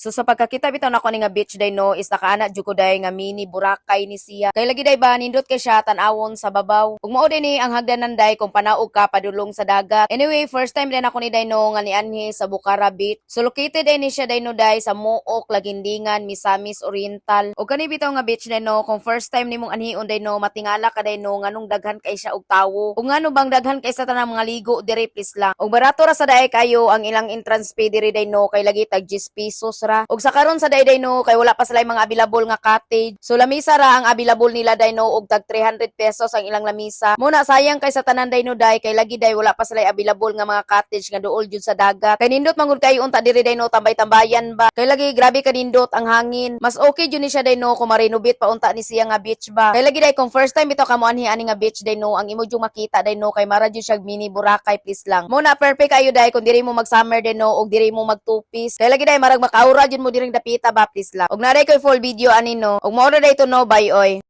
So sa pagkakita bitaw nako ni nga beach day no, is nakaana jud ko day nga mini Boracay ni siya. Kay lagi day ba, nindot kay siya tan-awon sa babaw. Ug mao din ni ang hagdanan day kung panaog ka padulong sa dagat. Anyway, first time din ako ni day no nga nianhi sa Bucara Beach. So located day ni siya day no day sa Mooc, Laguindingan, Misamis Oriental. Ug kani bitaw nga beach day no, kung first time nimong anhion day no, matingala ka day no nganong daghan kay siya og tawo. Ug ngano bang daghan kay sa tanang mga ligo dire, please lang. Ug barato ra sa daay kayo ang ilang entrance fee diri day no, kay lagi tag 10 pesos ra. Ug sa karon sa day no, kay wala pa sila mga available nga cottage. So lamisa ra ang available nila day no, og tag 300 pesos ang ilang lamisa. Muna sayang kay sa tanan day no day, kay lagi day wala pa sila available nga mga cottage nga duol jud sa dagat. Kay nindot man gud kayo unta diri day no, tambay-tambayan ba. Kay lagi grabe ka nindot ang hangin. Mas okay jud ni siya day no kung ma-renovate pa unta ni siya nga beach ba. Kay lagi day, kung first time bitaw ka mo anhi ani nga beach day no, ang imo jud makita day no kay mara jud siya mini Boracay, please lang. Muna perfect kayo day kung diri mo mag summer day no og diri mo magtupis. Kay lagi day marag makaura jud mo diring dapita ba, please lang. Og naa day koy full video ani no. Og mao ra day to no, bye oy.